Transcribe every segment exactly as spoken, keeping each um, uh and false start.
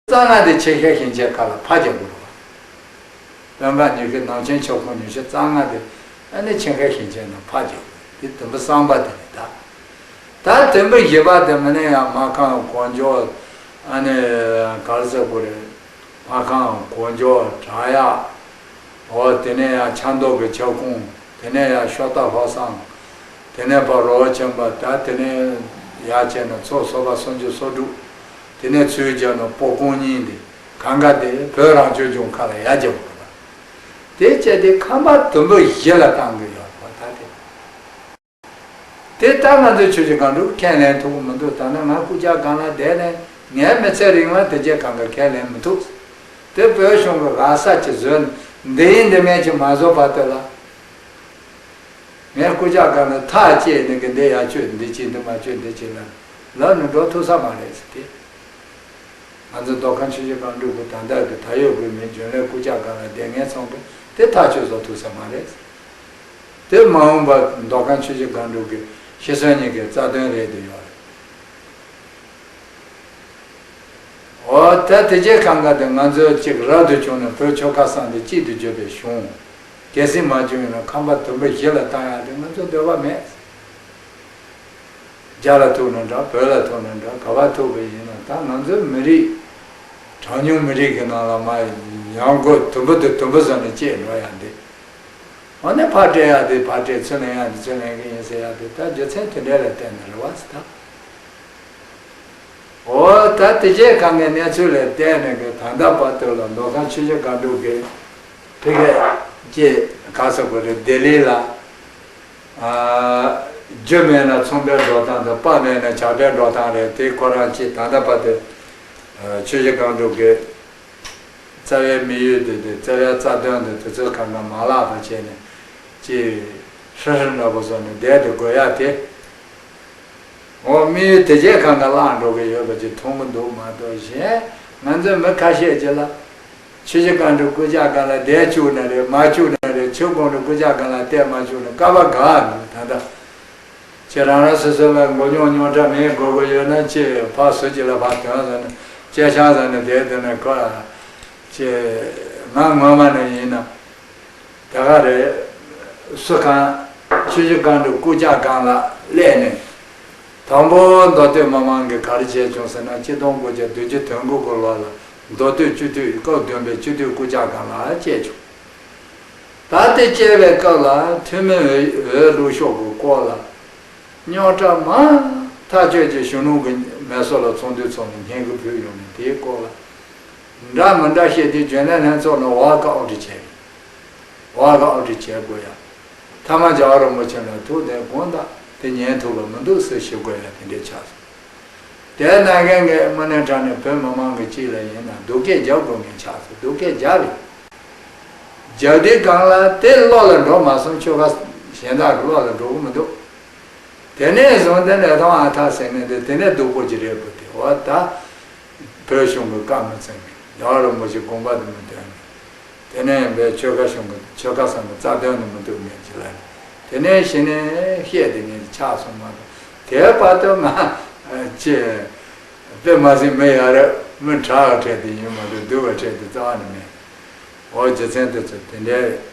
རྩ་ལྔ་དེ་ཆེ་ཤོས་ཞིང་ཆེན་ཁག་ལ་ཕར་རྒྱག་དགོས་རེད་བ། སྟོན་ཁ་ཉི་ཤུ་ནང་ཆེན་ཆོས་ཁོངས་ཉི་ཤུ་རྩ་ལྔ་དེ་ཨ་ནི་ཆེ་ཤོས་ཞིང་ཆེན་ནང་ཕར་རྒྱག་དགོས་དེ་དུམ་བུ་གསུམ་པ་དེ་རེད་ད། ད་དུམ་བུ་བཞི་པ་དེ་མིན་ན་ཡང་སྨར་ཁམས་གོ་འཇོ། ཨ་ནི་ག་རེ་ཟེར་དགོས་རེད། སྨར་ཁམས་གོ་འཇོ་བྲག་གཡབ། འོ་དེ་ནས་ཡང་ཆབ་མདོ་གི་ཆབ་ཁུངས། དེ་ནས་ཡང་ཤོ་རྟ་ལྷོ་བསམ། དེ་ནས་ཕར་རོ་བོ་ཆེན་པ། ད་དེ་ནས་ཡར་བྱས་ན་མཚོ་སོ་པ་སུམ་ཅུ་སོ་དྲུག་དེ་ནས་ཚུར་བྱས་ན་སྤོ་ཀོང་གཉིས་འདི་གང་ག་དེ་བོད་རང་སྐྱོང་ལྗོངས་ཁག་ལ་ཡར་རྒྱབ་དགོས་པ། དེ་བྱས་ཏེ་ཁམས་པ་དུམ་བུ་བཞི་ལ་བཏང་གི་ཡོད་པ་ད་དེ། དེ་ལྟར་ང་ཚོའི་ཆུ་བཞི་སྒང་དྲུག་ཁས་ལེན་ཐུབ་ཀྱི་མི་འདུག་ད་ནི་ང་སྐུ་ཕྱྭ་སྒང་ལ་བསྡད་ནས་ངའི་མི་ཚེ་རིང་ལ་དེ་རྗེས་གང་ག་ཁས་ལེན་མི་ཐུབ། དེ་བོད་གཞུང་གི་རག་ས་ཅིག་བཟོས་ནས་འདི་ཡིན་འདི་མིན་ཅིག་མ་བཟོ་བར་དུ་ལ། ངས་སྐུ་ཕྱྭ་སྒང་ལ་ཐག་བཅད་ནས་གི་འདི་ཡར་བཅོས་འདི་བྱེད་འདི་མ་བཅོས་འདི་བྱེད་ལབ་ལབ་ནས་འགྲོ་ཐུབ་ས་མ་རེད་ཟེར་ཏེ། ང་ཚོ་མདོ་ཁམས་ཆུ་བཞི་སྒང་དྲུག་གི་ད་ལྟ་གི་ད་ཡོད་དགོས་མིན་རྒྱུན་ལས་སྐུ་ཕྱྭ་སྒང་ལ་བསྡད་མཁན་ཚང་མས་དེ་ཐག་གཅོད་བཟོ་ཐུབ་ས་མ་རེད། དེ་མ་འོངས་པ་མདོ་ཁམས་ཆུ་བཞི་སྒང་དྲུག་གི་ཤི་གསོན་གཉིས་ཀྱི་རྩ་དོན་རེད་དེ་ཡོད་རེད། འོ་ད་དེ་རྗེས་གང་ག་དེ་ང་ཚོས་གཅིག་རབ་ཏུ་བྱུང་ནས་བོད་ཆོལ་ཁ་གསུམ་དེ་གཅིག་ཏུ་གྱུར་པའི་གཞུང་། གལ་སྲིད་མ་བྱུང་ཡིན་ན་ཁམས་པ་དུམ་བུ་བཞི་ལ་བཏང་ཡག་དེ་ང་ཚོ་འདོད་པ་མེད། རྒྱ་ལ་ཐུག་ན་འདྲ་བོད་ལ་ཐུག་ན་འདྲ་ག་པར་ཐུག་པ་ཡིན་ན་ད་ང་ཚོའི་མི་རིགས་གྲངས་ཉུང་མི་རིགས་ཀྱི་ནང་ལ་མར་ཡང་སྒོས་དུམ་བུ་དེ་དུམ་བུ་བཟོས་ནས་བཅད་འགྲོ་ཡག་འདི། འོ་ན་ཕར་སྤྲད་ཡག་དེ་ཕར་སྤྲད་ཚུར་ལེན་ཡག་དེ་ཚུར་ལེན་གི་ཡིན་ཟེར་ཡག་དེ་ད་རྒྱུ་མཚན་དེ་འདྲ་ལ་བརྟེན་ནས་རེད་བ་ཟེར་ད། འོ་ད་དེ་རྗེས་གང་གའི་གནས་ཚུལ་ལ་བརྟེན་ནས་གི་ད་ལྟ་བར་དུ་ལ་མདོ་ཁམས་ཆུ་བཞི་སྒང་དྲུག་གི་ཕ་གི་ཅེས་ག་ཟེར་དགོས་རེད་ལྡི་ལི་ལ། རྒྱུ་མེད་ན་ཚོང་པའི་འགྲོ་སྟངས་དང་དཔའ་མེད་ན་ཇག་པའི་འགྲོ་སྟངས་རེད་དེ་ཁོ་རང་ཅིག་ད་ལྟ་བར་དུ་ཆུ་བཞི་སྒང་དྲུག་གི་རྩ་བའི་དམིགས་ཡུལ་དེ་དེ་རྩ་བའི་རྩ་དོན་དེ་དེ་ཚོ་གང་ག་མ་བརླག་པ་བྱས་ནས་ཅིག་ཧྲི་ཧྲི་འདྲ་པོ་བཟོ་ནས་བསྡད་དེ་དགོས་ཡ་དེ། འོ་དམིགས་ཡུལ་དེ་རྗེས་གང་ག་བརླག་འགྲོ་གི་ཡོད་པ་ཅིག་མཐོང་གི་འདུག་མ་གཏོགས་གཞན་ང་ཚོའི་མི་ཁ་ཤས་ཅིག་ལ། ཆུ་བཞི་སྒང་དྲུག་སྐུ་ཕྱྭ་སྒང་ལ་བསྡད་བཅུག་ན་རེད་མ་བཅུག་ན་རེད་ཆུ་སྒང་དྲུག་སྐུ་ཕྱྭ་སྒང་ལ་བསྡད་མ་བཅུག་ན་ཀ་བ་ག་འདུག་ད་ལྟ། ཁྱེད་རང་རང་སོ་སོ་ལ་མགོ་རྙོག་རྙོག་དྲ་མེད་དགོས་དགོས་ཡོད་ན་ཅེས་ཕར་ཟུར་གྱི་ལ་ཕར་དོན་ཟེར་ནས་སྐྱེ་ཆང་ཟེར་ནས་བསྡད་དེ་ནས་ཁོ་ཅེས་ང་ངོ་མ་ནས་ཡིན་ན་དེ་ག་རེད། སུ་གང་ཆུ་བཞི་སྒང་དྲུག་སྐུ་ཕྱྭ་སྒང་ལ་སླེབས་ནས་དང་པོ་མདོ་སྟོད་མི་མང་གིས་ག་རེ་བྱས་བྱུང་ཟེར་ན་ཆིག་སྟོང་དགུ་བརྒྱ་བདུན་ཅུ་དོན་དགུ་གི་ལོ་ལ་མདོ་སྟོད་སྤྱི་འཐུས་སྐབས་བདུན་པའི་སྤྱི་འཐུས་སྐུ་ཕྱྭ་སྒང་ལ་བཅད་བྱུང་། ད་དེ་བཅད་པའི་སྐབས་ལ་ཐུན་མིན་འོས་འོས་བླུག་ཕྱོགས་ཀྱི་སྐོར་ལ་རྙོག་དྲ་མང་ཐག་ཆོད་ཀྱི་གཞོན་ནུ་གི་མེ་སོ་ལ་ཚོགས་འདུ་ཚོགས་ནས་སྙན་སྐུལ་ཕུལ་ཡོང་ནས་དེའི་སྐོར་ལ་འདྲ་མི་འདྲ་བཤད་དུས་རྒྱུན་ལས་ལྷན་ཚོགས་ནང་ཝག་ཨའུ་ཊི་བྱས་ཡོད། ཝག་ཨའུ་ཊི་བྱས་དགོས་ཡ། མཐའ་མ་རྒྱལ་བ་རིན་པོ་ཆེ་ལ་ཐུག་ནས་དགོངས་དག་དེ་ཉན་ཐུབ་པ་མི་འདུག་ཟེར་ཞུ་དགོས་ཡ་དེ་འདྲས་ཆགས་སོང་། དེ་ན་མཁན་གྱི་དངོས་གནས་དྲང་གནས་བོད་མི་མང་གི་སྤྱི་ལ་ཡིན་ན་སྡུག་སྐད་རྒྱབ་དགོས་མཁན་ཆགས་སོང་སྡུག་སྐད་རྒྱབ་རེད། རྒྱབ་དུས་སྒང་ལ་དེ་བློ་ལ་འགྲོ་མ་སོང་ཆོལ་ཁ་གཞན་དག་གི་བློ་ལ་འགྲོ་གི་མི་འདུག་དེ་ནས་བཟུང་དེ་ལས་ཐོང་ཨ་ཐག་ཟེར་ནས་དེ་དེ་ནས་སྡུག་པོ་ཅིག་རེད་པོ་དེ་འོ་ད། བོད་གཞུང་གི་བཀའ་མི་བཙན་མཁན་རྒྱལ་བ་རིན་པོ་ཆེ་དགོངས་པ་དེ་མི་འདོན་མཁན། དེ་ནས་ཡིན་པའི་ཆོལ་ཁ་གཞུང་གི་ཆོལ་ཁ་གསུམ་གི་རྩ་དོན་དེ་མི་འདུག་མཁན་ཅིག་ལ་ནི། དེ་ནས་གཞི་ནས་བཤད་དེ་ངས་ཆགས་སོང་མ་གཏོགས་དེའི་བར་དུ་ང་ཅེ་དཔེ་མ་སྲིད་མི་ཡ་རབས་མི་དྲག་ག་ཁྲལ་དེ་ཡིན་མ་གཏོགས་སྡུག་ག་ཁྲལ་དེ་རྩ་བ་ནས་མེད། འོ་རྒྱུ་མཚན་དེ་ཚོ་དེ་འདྲའི་རེད།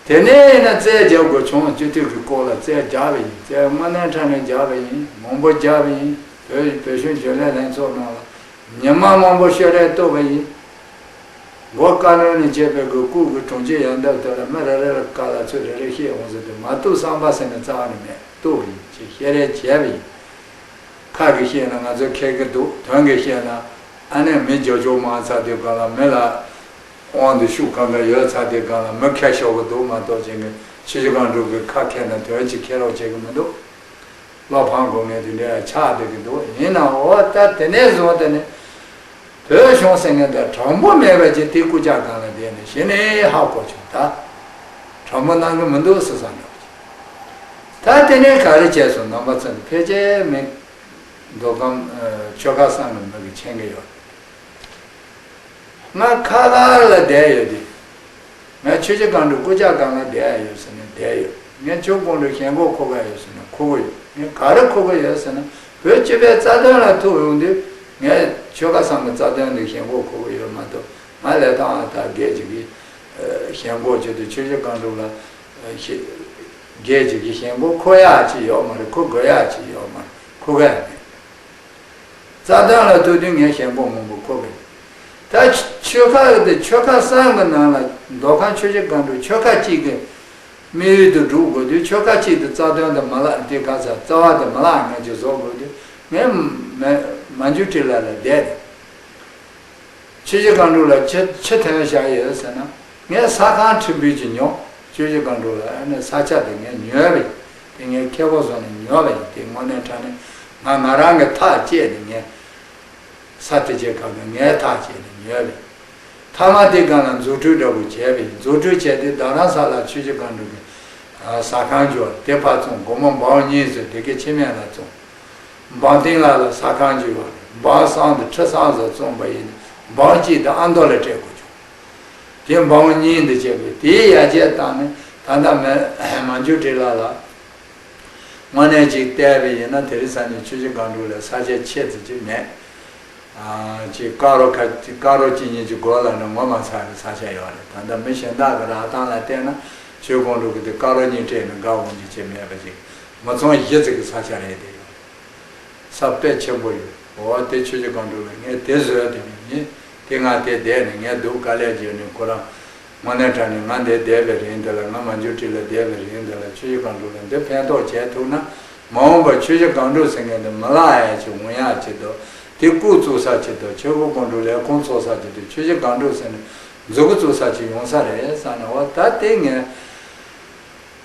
དེ་ནས་ཡིན་ན་རྩལ་རྒྱག་དགོས་བྱུང་སྤྱི་འཐུས་ཀྱི་སྐོར་ལ་རྩལ་རྒྱག་པ་ཡིན་རྩལ་དངོས་གནས་དྲང་གནས་རྒྱག་པ་ཡིན་མང་པོ་རྒྱག་པ་ཡིན་བོད་བོད་གཞུང་རྒྱུན་ལས་ལྷན་ཚོགས་ནང་ལ་ཉི་མ་མང་པོ་ཤོད་རེས་གཏོགས་པ་ཡིན། མགོ་བཀའ་བློན་ནས་བྱས་པའི་གི་སྐུ་གི་དྲུང་ཆེ་ཡང་འདབས་དེ་ལ་མི་རེ་རེ་ལ་བཀའ་ལ་ཚོད་རེ་རེ་བཤད་འོང་ཟེར་དུས་མ་གཏོགས་བསམ་པ་ཟེར་ནས་རྩ་བ་ནས་མེད་གཏོགས་པ་ཡིན་ཞེས་བཤད་རེས་བྱས་པ་ཡིན། ཁ་གིས་བཤད་ན་ང་ཚོ་མཁས་གི་འདུག་དོན་གིས་བཤད་ན་ཨ་ནེ་མི་རྒྱབ་སྐྱོར་མང་ཚར་དུས་སྒང་ལ་མི་ལ་དབང་དུ་ཤུགས་གང་ག་ཡོད་ཚར་དུས་སྒང་ལ་མི་མཁས་ཤོར་གི་འདུག་མ་གཏོགས་ཅན་གི་ཆུ་བཞི་སྒང་དྲུག་གི་ཁ་མཁས་ན་དོན་གཅིག་མཁས་རོགས་བྱེད་གི་མི་འདུག་བློ་ཕམ་དགོས་ངེས་དེ་འདྲ་ཆགས་བསྡད་གི་འདུག་ཡིན་ནའང་འོ་ད་དེ་ནས་བཟུང་དེ་ནས་བོད་གཞུང་ཟེར་མཁན་དེ་དྲང་པོ་མེད་པ་ཅིག་དེ་སྐུ་ཕྱྭ་སྒང་ལ་བསྡད་ནས་གཞི་ནས་ཧ་གོ་བྱུང་ད། དྲང་པོ་གནང་གི་མི་འདུག་ཟེར་བསམ་འདྲ་པོ་ཅིག་ད་དེ་ནས་ག་རེ་བྱས་སོང་ནང་པ་ཚོ་ནི་ཕལ་ཆེར་མི་མདོ་ཁམས་ཆོལ་ཁ་གསུམ་གི་མི་གི་མཁྱེན་གི་ཡོད། ང་ཁ་ལག་ལ་བསྡད་ཡོད་དེ། ང་ཆུ་བཞི་སྒང་དྲུག་སྐུ་ཕྱྭ་སྒང་ལ་བསྡད་ཡོད་ཟེར་ནས་བསྡད་ཡོད། ངས་ཆོས་སྐོར་འདྲ་ཞེན་ཁོག་ཁོག་ག་ཡོད་ཟེར་ན་ཁོག་གི་ཡོད། ངས་ག་རེ་ཁོག་གི་ཡོད་ཟེར་ན་བོད་སྤྱི་པའི་རྩ་དོན་ལ་ཐུག་ཡོང་དུས། ངས་ཆོལ་ཁ་གསུམ་གྱི་རྩ་དོན་དེ་ཞེན་ཁོག་ཁོ་གི་ཡོད་མ་གཏོགས། ང་ལས་དང་ཨ་ད་སྒེར་གཅིག་གི་ཞེན་ཁོག་བྱེད་དུས་ཆུ་བཞི་སྒང་དྲུག་ལ་སྒེར་གཅིག་གི་ཞེན་ཁོག་ཁོ་ཡག་ཅིག་ཡོད་མ་རེད། ཁོ་དགོས་ཡག་ཅིག་ཡོད་མ་རེད། ཁོ་ག་ཡང་མེད། རྩ་དོན་ལ་ཐུག་དུས་ངས་ཞེན་ཁོག་མང་པོ་ཁོ་གི། ད་ཆོལ་ཁ་དེ་ཆོལ་ཁ་གསུམ་གྱི་ནང་ལ་མདོ་ཁམས་ཆུ་བཞི་སྒང་དྲུག་ཆོལ་ཁ་གཅིག་གི་དམིགས་ཡུལ་དུ་སྒྲུབ་དགོས་དུས། ཆོལ་ཁ་གཅིག་ཏུ་རྩ་དོན་དུ་མ་ལག་དེ་ག་ཚ་རྩ་བ་དུ་མ་ལག་ངས་ཀྱི་བཟོ་དགོས་དུས། ངས་མ་མ་འཇུ་ཁྲི་ལ་ལ་བསྡད་དེ། ཆུ་བཞི་སྒང་དྲུག་ལ་ཆུ་ཆུ་ཐོན་བཞག་ཡོད་ཟེར་ན། ངས་ས་ཁང་ཁྲི་འབུལ་གྱི་ཉོ། ཆུ་བཞི་སྒང་དྲུག་ལ་ཨ་ནི་ས་ཆ་དེ་ངས་ཉོས་པ་ཡིན། དེ་ངས་ཁེ་བོ་བཟོ་ནས་ཉོས་པ་ཡིན། དེ་དངོས་གནས་དྲང་གནས་ང་ང་རང་གི་ཐག་བཅད་ནས་ངས། ས་དེ་ཆེ་ཁག་གི་ངའི་ཐག་བཅད་ནས་ཉོས་པས། མཐའ་མ་དེ་སྒང་ལ་འཛུགས་སྐྲུན་འདྲ་པོ་བྱས་པས། འཛུགས་སྐྲུན་བྱས་ཏེ་རྡ་རམ་ས་ལ་ཆུ་བཞི་སྒང་དྲུག་གི་ཟ་ཁང་བཅོ་དེ་ཕར་བཙོང་། སྒོར་མོ་འབུམ་གཉིས་ཙམ་དེ་གའི་ཕྱི་མེད་ལ་བཙོང་། འབུམ་སྟེང་ལ་ལ་ཟ་ཁང་བཅོ་བ་རེད། འབུམ་གསུམ་དང་ཁྲི་གསུམ་ཙམ་བཙོང་པ་ཡིན། འབུམ་གཅིག་དེ་ཨ་མདོ་ལ་སྤྲད་དགོས་བྱུང་། དེ་འབུམ་གཉིས་འདི་བྱས་པས། དེའི་ཡར་རྒྱས་བཏང་ནས་ད་ལྟ་མ་མ་འཇུ་ཁྲི་ལ་ལ། དངོས་གནས་ཅིག་བལྟས་པ་ཡིན་ན་དེ་རིང་སང་ཉིན་ཆུ་བཞི་སྒང་དྲུག་ལ་ས་ཆ་ཆེ་ཙམ་ཅིག་མེད། ཨ་ཅིག་ཀ་རོ་ཁ་ཀ་རོ་གཅིག་གཉིས་ཀྱི་སྒོ་ལ་ནི་ངོ་མ་ཚ་བའི་ས་ཆ་ཡོད་རེད། ད་ལྟ་མི་གཞན་དག་གི་རག་སྟངས་ལ་བལྟས་ན་ཆུ་སྒང་དྲུག་གི་དེ་ཀ་རོ་གཉིས་སྤྲད་ནས་དགའ་འོང་རྒྱུ་ཅིག་མེད་པ་ཅིག་མི་ཚང་བཞི་ཙམ་གྱི་ས་ཆ་རེད་དེ་ཡོད། ས་དཔེ་ཆེན་པོ་ཡོད། འོ་དེ་ཆུ་བཞི་སྒང་དྲུག་ལ་ངས་དེ་བཟོས་དེ་ནི་ཡིན། དེ་ང་དེ་བསྡད་ནས་ངས་སྡུག་དཀའ་ལས་བརྒྱབ་ནས་ཁོ་རང་། དངོས་གནས་དྲང་གནས་ང་འདིར་བསྡད་པའི་རིང་འདི་ལ། ང་མ་འཇུ་ཁྲི་ལ་བསྡད་པའི་རིང་འདི་ལ་ཆུ་བཞི་སྒང་དྲུག་ལ་འདི་ཕན་ཐོགས་བྱས་ཐུབ་ན། མ་འོངས་པར་ཆུ་བཞི་སྒང་དྲུག་ཟེར་མཁན་འདི་མི་བརླག་ཡ་ཅིག་འོང་ཡ་ཅིག་འདུག་དེ་སྐུ་བཙུགས་ས་ཅིག་འདུག་ཆུ་བཞི་སྒང་དྲུག་ལས་ཁུངས་ཚོགས་ས་ཅིག་འདུག་ཆུ་བཞི་སྒང་དྲུག་ཟེར་ནས་མཛུབ་གུ་བཙུགས་ས་ཅིག་ཡོང་ས་རེད་བསམ་ནས། འོ་ད་དེ་ངས།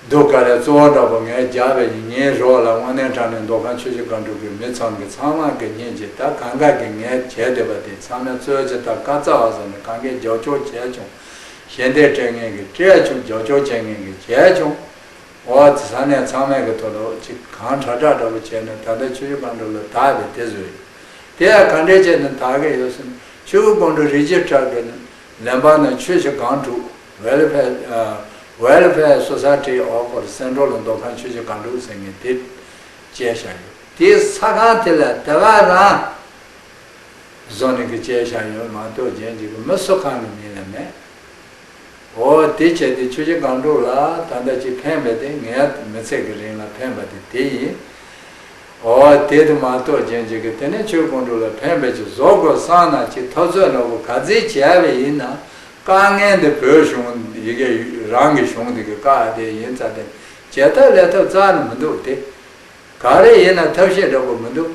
སྡུག་དཀའ་ལས་གཙོ་བོ་འདྲ་པོ་ངས་རྒྱག་པ་ཡིན། ངའི་རོགས་ལ་དངོས་གནས་དྲང་གནས་མདོ་ཁམས་ཆུ་བཞི་སྒང་དྲུག་གི་མི་ཚང་གི་ཚང་མ་གི་སྙིང་རྗེ། ད་གང་ག་གི་ངས་བྱས་བསྡད་པ་དེ་ཚང་མས་རྩོད་ཅི་ད་ཀ་ཙ་བ་ཟེར་ནས་གང་གས་རྒྱབ་སྐྱོར་བྱས་བྱུང་། ཞལ་འདེབས་སྤྲད་མཁན་གྱིས་སྤྲད་བྱུང་། རྒྱབ་སྐྱོར་བྱེད་མཁན་གྱིས་བྱས་བྱུང་། འོ་དེ་ས་གནས་ཚང་མས་གི་ཐོག་ལ་ཅིག་གང་དྲག་དྲག་འདྲ་པོ་བྱས་ནས་ད་ལྟ་ཆུ་བཞི་སྒང་དྲུག་ལ་དར་བའི་དེ་བཟོས་ཡོད། དེ་ཡང་ག་འདྲས་བྱས་ནས་དར་གི་ཡོད་ཟེར་ན། ཆུ་བཞི་སྒང་དྲུག་རི་ཇི་སི་ཊར་གི་ལན་པ་ནི་ཆུ་བཞི་སྒང་དྲུག Welfare Welfare Society of Central མདོ་ཁམས་ཆུ་བཞི་སྒང་དྲུག་ཟེར་མཁན་དེ་བཅས་བཞག་ཡོད། དེའི་ས་ཁང་དེ་ལ་དེ་ག་རང་བཟོ་ནས་གི་བཅས་བཞག་ཡོད་མ་གཏོགས་གཞན་གཅིག་གི་མི་སུ་གང་གི་མིང་ལ་མེད། འོ་དེ་བྱས་ཏེ་ཆུ་བཞི་སྒང་དྲུག་ལ་ད་ལྟ་ཅིག་ཕན་པ་དེ་ངའི་མི་ཚེ་གི་རིང་ལ་ཕན་པ་དེ་དེ་ཡིན། འོ་དེ་དེ་མ་གཏོགས་གཞན་གཅིག་གི་དེ་ནས་ཆུ་སྒང་དྲུག་ལ་ཕན་པ་ཅིག་བཟོ་དགོས་བསམ་ན་ཅིག་འཐབ་རྩོད་འདྲ་པོ་ག་ཚོད་བྱས་པ་ཡིན་ན། དཀའ་ངལ་འདི་བོད་གཞུང་ཡི་གེ་རང་གི་གཞུང་འདི་གི་བཀག་དེ་ཡིན་ཙང་དེ་བྱེད་ཐབས་ལས་ཐབས་རྩ་ནས་མི་འདུག་དེ། ག་རེ་ཡིན་ན་ཐབས་ཤེས་འདྲ་པོ་མི་འདུག་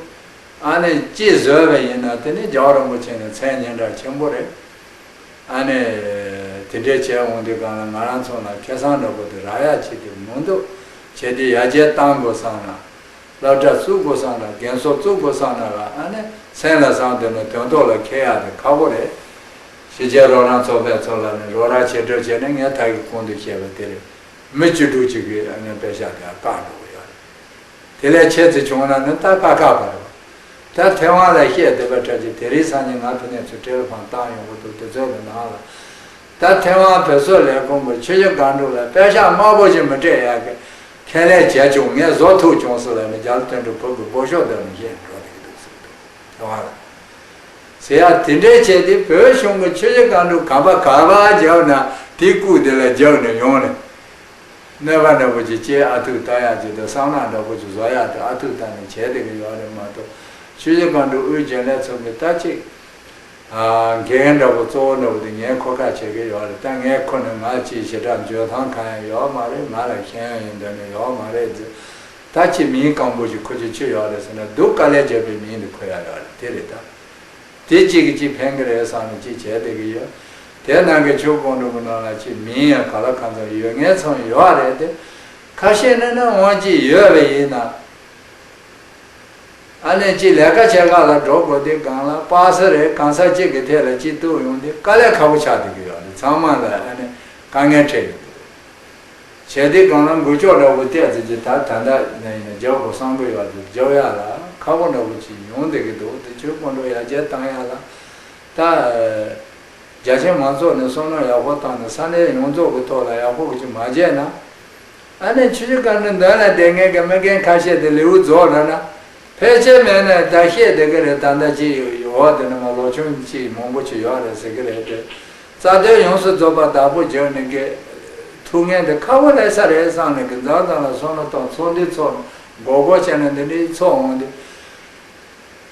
ཨ་ནི་གཅིག་བཟོས་པ་ཡིན་ན་དེ་ནི་རྒྱལ་བ་རིན་པོ་ཆེ་ནི་མཚན་སྙན་གྲགས་ཆེན་པོ་རེད། ཨ་ནི་དེ་འདྲའི་བྱས་འོང་དུས་སྒང་ལ་ང་རང་ཚོ་ལ་ཁེ་བཟང་འདྲ་པོ་དེ་རག་ཡ་ཆེད་དུ་མི་འདུག་བྱས་ཏེ་ཡར་རྒྱས་གཏང་དགོས་བསམ་ན། སློབ་གྲྭ་བཙུགས་དགོས་བསམ་ན། རྒན་གསོ་བཙུགས་དགོས་བསམ་ན་ལ་ཨ་ནི་སེམས་ལ་བསམ་དེ་ནི་དོན་ཐོག་ལ་འཁེལ་ཡ་དེ་ཁག་པོ་རེད། གཞིས་བྱེས་རོགས་རམ་ཚོགས་པའི་ཚོ་ལ་ནི་རོགས་རམ་བྱེད་གྲབས་བྱས་ནས་ངས་ད་གི་གོང་དུ་བཤད་པ་དེ་རེད། མི་བཅུ་དྲུག་ཅིག་གིས་ཨ་ནི་པེ་ཤག་དེ་བཀག་འགྲོ་གི་ཡོད་རེད། དེ་ལས་ཆེ་ཙམ་བྱུང་ན་ནི་ད་ཀ་ཁག་པ་རེད་བ། ད་ཐེ་ཝན་ལ་བཤད་བསྡད་པ་འདྲ་ཅིག་དེ་རིང་སང་ཉིན་ང་ཕ་ནས་ཚུར་ཊེ་ལི་ཕོན་བཏང་ཡོང་གི་འདུག་དེ་ཚོའི་གི་ནང་ལ། ད་ཐེ་ཝན་བོད་སོག་ལས་ཁུངས་པ་ཆུ་བཞི་སྒང་དྲུག་ལ་པེ་ཤག་དམའ་པོ་ཞིག་མི་སྤྲད་ཡག་གི་ཁས་ལེན་བྱས་བྱུང་། ངས་བཟོ་ཐུབ་བྱུང་ཟེར་ལ་ནི་རྒྱ་ལོ་དོན་གྲུབ་བོད་ཀྱི་སྦོ་ཤོག་འདོན་ནས་བཤད་འགྲོ་བསྡད་ཀྱི་འདུག་ཟེར་གི་འདུག་ཐེ་ཝན་ལ། ཟེར་ཡ་དེ་འདྲའི་བྱས་ཏེ་བོད་གཞུང་གི་ཆུ་བཞི་སྒང་དྲུག་གོམ་པ་ག་པར་རྒྱབ་ན་དེ་སྐུག་དེ་ལ་རྒྱབ་ནས་ཡོང་ནས། གནོད་པ་འདྲ་པོ་ཅིག་སྐྱེལ་ཨ་ཐུག་ལྟ་ཡག་ཅིག་དང་བསམ་བློ་འདྲ་པོ་ཅིག་བཟོ་ཡག་དེ་ཨ་ཐུག་ལྟ་ནས་བྱས་བསྡད་ཀྱི་ཡོད་རེད་མ་གཏོགས། ཆུ་བཞི་སྒང་དྲུག་དབུས་རྒྱུན་ལས་ཚོགས་པའི་ད་ཅིག་འགན་འདྲ་པོ་གཙོ་བོ་འདྲ་པོ་དེ་ངས་ཁོ་ཁ་བྱེད་ཀྱི་ཡོད་རེད། ད་ངས་ཁོ་ནས་ང་ཅིག་ཞེ་དྲག་འཇོན་ཐང་གང་ཡང་ཡོད་མ་རེད། ང་ལ་ཤེས་ཡོན་ཡིན་འདོད་ནས་ཡོད་མ་རེད་ཟེར། ད་ཅིག་མིང་སྐམ་པོ་ཞིག་ཁོ་ཅིག་ཆུ་ཡོད་རེད་ཟེར་ན་སྡུག་དཀའ་ལས་བརྒྱབ་པའི་མིང་དེ་ཁོ་ཡག་ཡོད་རེད། དེ་རེད་ད། དེ་གཅིག་གིས་གཅིག་ཕན་གི་རེད་བསམ་ནས་གཅིག་བྱས་བསྡད་ཀྱི་ཡོད། དེ་ནང་གི་ཆུ་སྒང་དྲུག་གི་ནང་ལ་གཅིག་མིང་ཡང་ག་ལ་གང་འཚམ་ཡོད་མཁན་ཚང་ཡོད་རེད་དེ། ཁ་ཤས་ནི་ནི་འོང་གཅིག་ཡོད་པ་ཡིན་ན། ཨ་ནི་གཅིག་ལས་ཀ་བྱེད་ག་ལ་འགྲོ་དགོས་དུས་སྒང་ལ་པ་སེ་རེད་གང་ས་གཅིག་གི་ཐད་ལ་གཅིག་གཏུག་ཡོང་དུས་དཀའ་ལས་ཁག་པོ་ཆགས་བསྡད་ཀྱི་ཡོད་རེད། ཚང་མ་ལ་ཨ་ནི་དཀའ་ངལ་འཕྲད་ཡོད་འདུག་བྱས་དུས་སྒང་ལ་འགུལ་སྐྱོད་འདྲ་པོ་ཏོག་ཙམ་ཅིག་ད་ད་ལྟ་ནས་ཡིན་ན་རྒྱག་དགོས་བསམ་གི་ཡོད་དེ་རྒྱག་ཡ་ལ་ཁག་པོ་འདྲ་པོ་ཅིག་ཡོང་བསྡད་ཀྱི་འདུག་དེ་ཆུ་སྒང་དྲུག་ཡར་རྒྱས་བཏང་ཡ་ལ་ད་རྒྱ་ཆེ་མང་ཚོགས་ནས་བསམ་བློ་ཡག་པོ་བཏང་ནས་ས་གནས་ཡོངས་རྫོགས་ཀྱི་ཐོག་ལ་ཡག་པོ་གི་ཅིག་མ་བྱས་ན། ཨ་ནི་ཆུ་བཞི་སྒང་དྲུག་མདུན་ལ་བསྡད་མཁན་གྱི་མི་རྒན་ཁ་ཤས་དེ་ལེའུ་རྫོགས་ན་ན། ཕལ་ཆེར་མེད་ནས་ད་བཤད་བསྡད་ཀྱི་རེད། ད་ལྟ་ཅིག་འོ་དེ་ནི་མ་ལོ་ཆུང་ཅིག་མང་པོ་ཅིག་ཡོད་རེད་ཟེར་གྱི་རེད་དེ། རྩ་དོན་ཡོངས་སུ་རྫོགས་པ་བདག་པོ་རྒྱག་ནས་ཀྱི་ཐུགས་ངལ་དེ་ཁག་པོ་སླེབས་ས་རེད་བསམ་ནས་ཀྱི་མཚམས་མཚམས་ལ་བསམ་བློ་བཏང་། ཚོགས་འདུ་ཚོགས་ནས་མགོ་སྐོར་བྱས་ནས་འདི་འདྲའི་ཚོགས་འོང་དུས།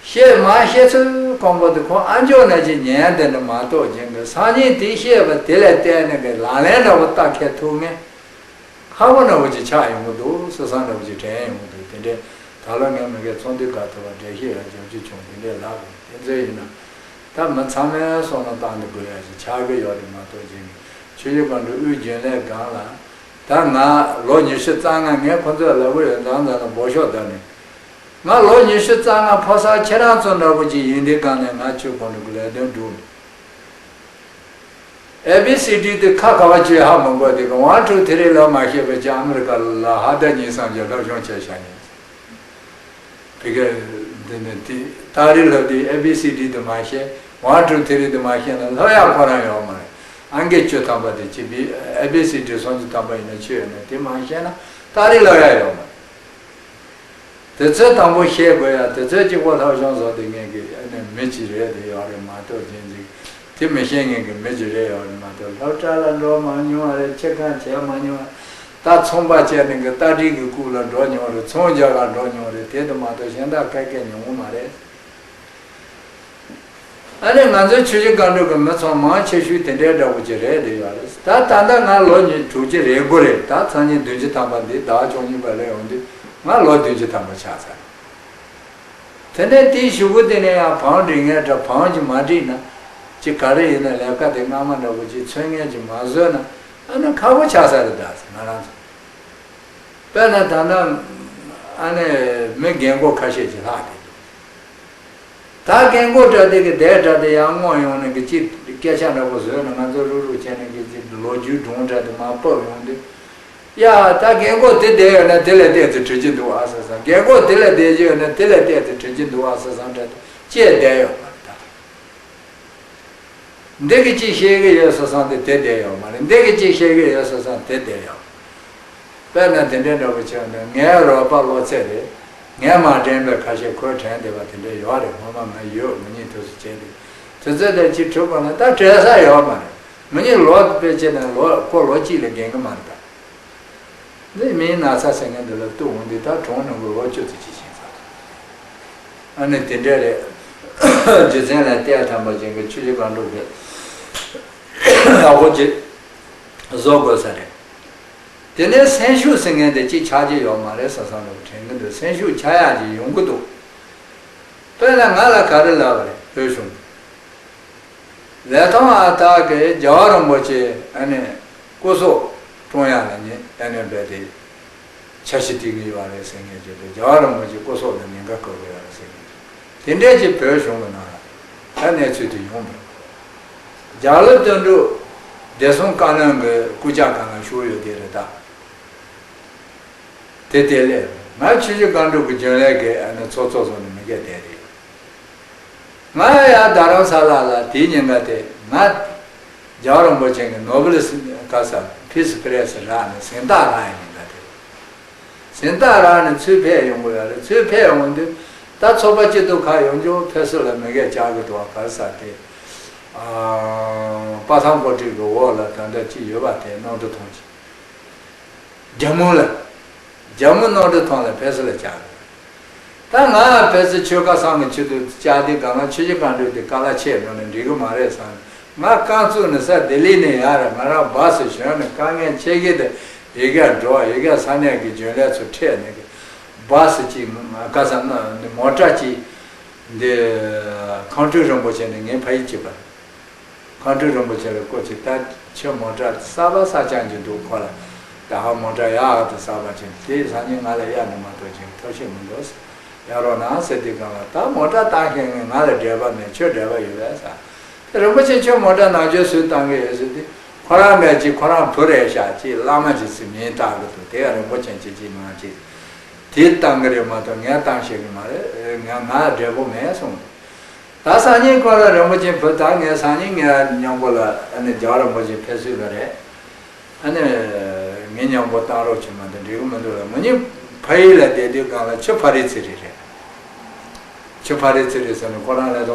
བཤད་མ་བཤད་ཚུལ་དཀོན་པོ་དེ་ཁོང་ཨ་མཆོག་ནང་བཞིན་ཉན་དེ་འདྲ་མ་གཏོགས་རྒྱུན་གྱི་སང་ཉིན་དེ་བཤད་པ་དེ་ལ་བརྟེན་ནས་ཀྱི་ལག་ལེན་འདྲ་བོ་བསྟར་མཁན་ཐུགས་ངལ་ཁག་པོ་འདྲ་བོ་ཅིག་ཆགས་ཡོང་གི་འདུག། སྲིད་བསམ་འདྲ་བོ་ཅིག་དྲན་ཡོང་གི་འདུག། དེ་འདྲའི་ད་ལོ་ངས་མི་སྒེར་ཚོགས་འདུའི་སྐབས་ཐོག་གི་འགྲེལ་བཤད་ལ་རྒྱབ་སྐྱོར་བྱུང་དེ་འདྲའི་ལབ་དགོས། དེ་ཚོ་ཡིན་ན་ད་མི་ཚང་མས་བསམ་བློ་བཏང་ནས་དགོས་ཡ་ཞིག་ཆགས་ཀྱི་ཡོད་རེད་མ་གཏོགས་རྒྱུན་གྱི་ཆོས་བརྒྱུད་སྒང་དྲུག་དབུས་རྒྱུན་ལས་སྒང་ལ་ད་ང་ལོ་ཉི་ཤུ་རྩ་ལྔ། ངས་ཁོ་ཚོས་ལབ་གི་ཡོད། མཚམས་མཚམས་ལ་འབོ་ཤོག་བརྡབ་ནས། ང་ལོ་ཉི་ཤུ་རྩ་ལྔ་ཕོ་གསར་ཁྱེད་རང་ཚོ་འདྲ་པོ་ཅིག་ཡིན་དུས་གང་ནས་ང་ཆོས་ཁོང་ཁྲོ་གི་ལས་དོན་སྒྲུབ་མེད། ཨེ་བི་སི་ཌི་དེ་ཁ་ཁ་བ་ཅོས་ཧ་མི་གོ་དེ་གི་ཝན་ཊུ་ཐི་རི་ལབ་མ་ཤེས་པའི་ཅིག་ཨ་མི་རི་ཀ་ལ་ཧ་ད་ཉིན་སང་རྒྱལ་ཁབ་གཞུང་བྱས་བཞག་ནས། བི་ག་འདི་ནི་དེ་ཏ་རི་ལབ་དེ་ཨེ་བི་སི་ཌི་དེ་མ་ཤེས། ཝན་ཊུ་ཐི་རི་དེ་མ་ཤེས་ན་ལྷོད་ཡག་ཁོ་རང་ཡོད་མ་རེད། ཨང་ཀི་བཅུ་ཐམ་པ་དེ་ཅི་བི་ཨེ་བི་སི་ཌི་སུམ་ཅུ་ཐམ་པ་ཡིན་ན་ཆོས་ཡོད་ན་དེ་མ་ཤེས་ན་ཏ་རི་ལབ་ཡག་ཡོད་མ་རེད། དེ་ཚོའི་དང་པོ་ཤེས་དགོས་ཡ། དེ་ཚོའི་གཅིག་པོ་ལྷག་བྱུང་བཟོ་དེ་ངས་ཀྱི་ཨ་ནི་མི་གཅིག་རེད་དེ་ཡོད་རེད་མ་གཏོགས་གཞན་གཅིག་དེ་མི་ཤེས་མཁན་གྱི་མི་གཅིག་རེད་ཡོད་རེད་མ་གཏོགས། སློབ་གྲྭ་ལ་འགྲོ་མ་མྱོང་བ་རེད། ཁྱི་ཁ་བྱས་མ་མྱོང་བ། ད་ཚོང་པ་བྱས་ནས་ཀྱི་རྟ་དྲེལ་གྱི་རྐུབ་ལ་འགྲོ་མྱོང་རེད། ཚོང་རྒྱག་ག་འགྲོ་མྱོང་རེད། དེ་དུ་མ་གཏོགས་གཞན་དག་ག་གེ་མྱོང་གི་མ་རེད། ཨ་ནི་ང་ཚོའི་ཆུ་བཞི་སྒང་དྲུག་གི་མི་ཚང་མང་ཆེ་ཤོས་དེ་འདྲའི་འདྲ་པོ་ཅིག་རེད་བསྡད་ཡོད་རེད། ད་ད་ལྟ་ང་ལོ་ཉི་དྲུག་ཅུ་རེད་དགོས་རེད། ད་སང་ཉིན་བདུན་ཅུ་ཐམ་པ་འདི་ཟླ་བ་བཅུ་གཉིས་པ་ལ་ཡོང་དུས་ང་ལོ་བདུན་ཅུ་ཐམ་པ་ཆགས་ཚར། དེ་ནས་དེའི་གཞུག་གུ་དེ་ནས་ཡང་བང་སྒྲིག་ངེས་འདྲ། བང་ཅིག་མ་སྒྲིག་ན་ཅིག་ག་རེ་ཡིན་ན་ལས་ཀ་དེ་སྔ་མ་འདྲ་པོ་ཅིག་ཚོད་ངན་ཅིག་མ་བཟོས་ན་ཨ་ནི་ཁག་པོ་ཆགས་ས་རེད། ད་ང་རང་ཚོ། དཔེར་ན་ད་ལྟ་ཨ་ནི་མི་རྒན་གོག་ཁ་ཤས་ཀྱིས་ལྷག་བསྡད་འདུག། ད་རྒན་གོག་འདྲ་དེ་གི་བསྡད་འདྲ་དེ་ཡང་སྔོན་ཡོང་ནས་གི་ཅིག་སྐད་ཆ་འདྲ་པོ་བཟོས་ནས་ང་ཚོ་རུག་རུག་བྱས་ནས་གི་ཅིག་ལོ་རྒྱུས་སྒྲུང་འདྲ་དེ་མར་ཕབ་ཡོང་དུས། ཡ་ད་རྒན་གོག་དེ་བསྡད་ཡོད་ན་དེ་ལས་བལྟས་ཚེ་འགྲིག་གི་འདུག་ཨ་ཟེར་བསམ། རྒན་གོག་དེ་ལས་བསྡད་ཀྱི་ཡོད་ན་དེ་ལས་བལྟས་ཚེ་འགྲིག་གི་འདུག་ཨ་ཟེར་བསམ་འདྲ་དེ་ཅིག་བསྡད་ཡོད་མ་རེད་ད། འདི་གི་ཅིག་བཤད་གི་ཡོད་ཟེར་བསམ་དེ་དེ་བསྡད་ཡོད་མ་རེད། འདི་གི་ཅིག་བཤད་གི་ཡོད་ཟེར་བསམ་དེ་བསྡད་ཡོད། དཔེར་ན་དེ་འདྲའི་འདྲ་པོ་བྱས་ན་ངའི་རོགས་པ་བློ་ཚད་རེད། ངས་མ་དྲན་པའི་ཁ་ཤས་ཁོས་དྲན་བསྡད་པ་དེ་འདྲ་ཡོད་རེད། ངོ་མ་ང་ཡོད་ངོ་ཉིད་དུས་སུ་བྱས་ཏེ་དུས་ཚོད་དེ་ཅིག་འཁྲུག་པ་ན་ད་བྲེལ་ས་ཡོད་མ་རེད། ངོ་ཉིད་ལོ་དཔེ་བྱས་ན་ལོ་ཁོ་ལོ་གཅིག་ལས་རྒན་གི་མ་རེད་ད། འདི་མིའི་ན་ཚ་ཟེར་མཁན་འདི་ལ་གཏུག་འོང་འདི་ད་གྲོངས་ནས་གི་ལོ་བཅུ་ཙམ་ཅིག་ཕྱིན་ཚར། ཨ་ནི་དེ་འདྲ་རེད། རྒྱུ་མཚན་ལ་བལྟས་ཐམ་པ་ཅན་གྱི་ཆུ་བཞི་སྒང་དྲུག་གི་ཡག་པོ་ཅིག་བཟོ་དགོས་ས་རེད། དེ་ནས་སེམས་ཤུགས་ཟེར་མཁན་དེ་ཅིག་ཆགས་ཀྱི་ཡོད་མ་རེད་བསམ་བསམ་འདྲ་པོ་དྲན་གྱི་འདུག། སེམས་ཤུགས་ཆག་ཡག་ཅིག་ཡོང་གི་འདུག། དཔེར་ན་ང་ལ་ག་རེ་ལབ་པ་རེད། བོད་གཞུང་ལས་ཐོག་ཨ་སྟག་གིས་རྒྱལ་བ་རིན་པོ་ཆེ་ཨ་ནི་སྐུ་སྲོག་བཀྲོངས་ཡག་ལ་ཉེ་ཨ་ནི་རྦད་དེ་འཆར་གཞི་བཏིང་གི་ཡོད་རེད་ཟེར་མཁན་ཅིག་དང་། རྒྱལ་བ་རིན་པོ་ཆེ་སྐུ་སྲོག་ལ་ཉེན་ཁ་བཀལ་གི་ཡོད་རེད་ཟེར་མཁན་ཅིག། དེ་འདྲས་ཀྱི་བོད་གཞུང་གི་ནང་ལ་ད་གནས་ཚུལ་དེ་ཡོང་འདུག། རྒྱ་ལོ་དོན་གྲུབ་བདེ་སྲུང་བཀའ་བློན་གྱི་སྐུ་ཕྱྭ་སྒང་ལ་བཞུགས་ཡོད་དེ་རེད་ད། དེ་དེ་ལས་ང་ཆུ་བཞི་སྒང་དྲུག་གི་རྒྱུན་ལས་ཀྱི་ཨ་ནི་ཚོགས་གཙོ་བཟོ་ནས་མི་སྒེར་བསྡད་དེ། ང་ཡང་རྡ་རམ་ས་ལ་ལ་དེའི་ཉིན་ཀ་དེ་ང་རྒྱལ་བ་རིན་པོ་ཆེ་གི་ནོ་བེལ་ག་ས་ཕིས་པི་རེ་སི་རག་ནས་གཟེངས་རྟགས་རག་ཡ་ཉིན་ཀ་དེ། གཟེངས་རྟགས་རག་ནས་ཚུར་ཕེབས་ཡོང་དགོས་ཡ་རེད། ཚུར་ཕེབས་ཡོང་དུས་ད་ཚོགས་པ་སྐྱིད་སྡུག་ཁག་ཡོང་རྒྱུ་ཕེབས་བསུ་ལ་མི་སྒེར་བཅར་གི་འདུག་བ། ག་ས་དེ་ཨ་པ་ཐང་ཀོ་ཀྲི་གི་འོག་ལ་ད་ལྟ་ཅིག་ཡོད་པ་དེ་གནམ་གྲུ་ཐོང་ཅིག་རྒྱ་མོ་ལ། རྒྱ་མོ་གནམ་གྲུ་ཐོང་ལ་ཕེབས་བསུ་ལ་བཅར་གི་རེད། ད་ང་ཕེབས་བསུ་ཆོལ་ཁ་གསུམ་གྱི་ཆེད་དུ་བཅར་དུས་གང་ལ་ཆུ་བཞི་སྒང་དྲུག་དེ་ག་ལ་ཆད་འགྲོ་ན་འགྲིག་གི་མ་རེད་བསམ་ནས། ང་རྐང་བཙུགས་ནས་ས་ལྡི་ལི་ནས་ཡར་ང་རང་བཱ་སི་ཞོན་ནས་དཀའ་ངལ་ཆེ་གི་དེ་ཡི་གེ་འགྲོ་ཡི་གེ་ས་གནས་ཀྱི་རྒྱུན་ལས་ཚོ་ཁྲིད་ནས་བཱ་སི་གཅིག་ག་ས་ན་མོ་ཊ་གཅིག་འདི་ཁང་སྤྲུལ་རིན་པོ་ཆེ་ནས་ངའི་ཕ་ཡུལ་གཅིག་པ། ཁང་སྤྲུལ་རིན་པོ་ཆེ་ལ་སྐུ་མཁྱེན། ད་ཁྱོད་མོ་ཊ་གསར་པ་གསར་རྐྱང་གཅིག་འདུག། ཁོ་ལ་ད་ཧ་མོ་ཊ་ཡག་ཏུ་གསར་པ་ཅིག་དེ་སང་ཉིན་ང་ལ་གཡར་ནས་མ་གཏོགས་ཅིག་ཐབས་ཤེས་མི་འདུག། གཡར་རོགས་གནང་ཟེར་དུས་གང་ལ་ད་མོ་ཊ་བཏང་མཁན་ང་ལ་འབྲེལ་བ་མེད། ཁྱོད་འབྲེལ་བ་ཡོད་པས་ཟེར། དེ་རིན་པོ་ཆེ་ཁྱོད་མོ་ཊ་ནང་ཆོས་སུས་བཏང་གི་ཡོད་ཟེར་དུས་ཁོ་རང་མེད་ཅིག་ཁོ་རང་བུ་རེད་ཤག་ཅིག་བླ་མ་ཅིག་ཟེར་མིང་བཏགས་གི་འདུག། དེ་ཡང་རིན་པོ་ཆེ་ཅིག་ཅིག་མང་ཅིག་དེས་བཏང་གི་རེད་མ་གཏོགས་ངས་བཏང་ཤེས་གི་མ་རེད། ང་ང་འབྲས་བུ་མེད་གསུངས། ད་སང་ཉིན་ཁོ་རང་རིན་པོ་ཆེ་བུ་ད་ངས་སང་ཉིན་ངའི་མཉམ་པོ་ལ་ཨ་ནི་རྒྱལ་བ་རིན་པོ་ཆེ་ཕེབས་བསུ་ལ་རེད། ཨ་ནི་ངའི་མཉམ་པོ་བཏང་རོགས་བྱེད་མ་གཏོགས་འགྲིག་གི་མི་འདུག་ལ། ང་གཉིས་ཕ་ཡུལ་ལ་བསྡད་དུས་སྒང་ལ་ཁྱོད་ཕ་རི་ཚི་རི་རེད། ཁྱོད་ཕ་རེད་ཚུར་རེད་ཟེར་ནས་ཁོ་རང་ལ་ད་